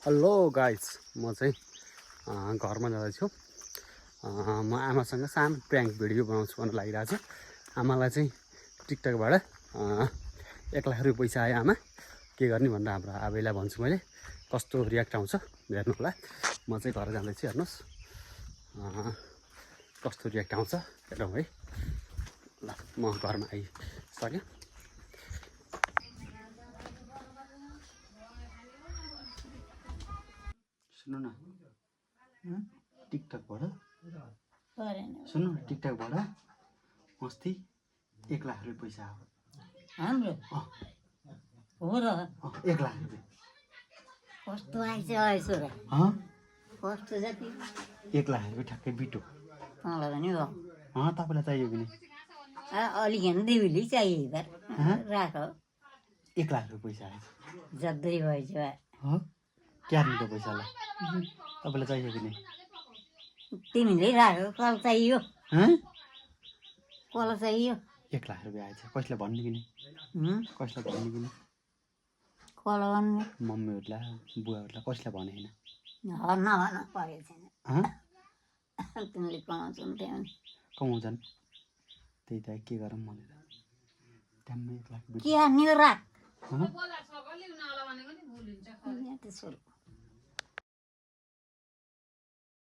Hello guys, म चाहिँ घरमा जाँदैछु। म आमासँग सानो प्र्याङ्क भिडियो बनाउँछु भन्नु लागिरहेको छु। आमालाई चाहिँ टिकटकबाट 1 लाख रुपियाँ पैसा आयो। आमा के गर्ने भनेर हाम्रो आबैलाई भन्छु मैले, कस्तो रियाक्ट आउँछ हेर्नु होला। म चाहिँ घर जाँदैछु, हेर्नुहोस् कस्तो रियाक्ट आउँछ हेरौँ है। ल म घरमा आइसकेँ। सुन्नु न, टिकटकबाट सुन्नु न, टिकटकबाट अस्ति 1 लाख रुपियाँ पैसा आयो हाम्रो हो र 1 लाख रुपियाँ कस्तो आइछ यसो र कस्तो जति 1 लाख रुपियाँ ठ्याक्कै बिटो। मलाई पनि हो तपाईँलाई चाहियो कि नि? अलिक हेर्नु देवीले चाहियो राख 1 लाख रुपियाँ पैसा आएछ, जब्दै भएछ क्यार्नु त पैसालाई तपाईँलाई चाहियो कि नि? तिमीले राख कल चाहियो कल चाहियो 1 लाख रुपियाँ आएछ। कसैलाई भन्नु कि नि? कसैलाई भन्नु कि नि? कल भन्नु मम्मीहरूलाई बुवाहरूलाई कसैलाई भने होइन? नभन परेको छैन। तिमीले कमाउँछौ नि त्यहाँ कमाउँछन्, त्यही त के गरौँ भनेर ट्याम्मै 1 लाख के हान्यो राख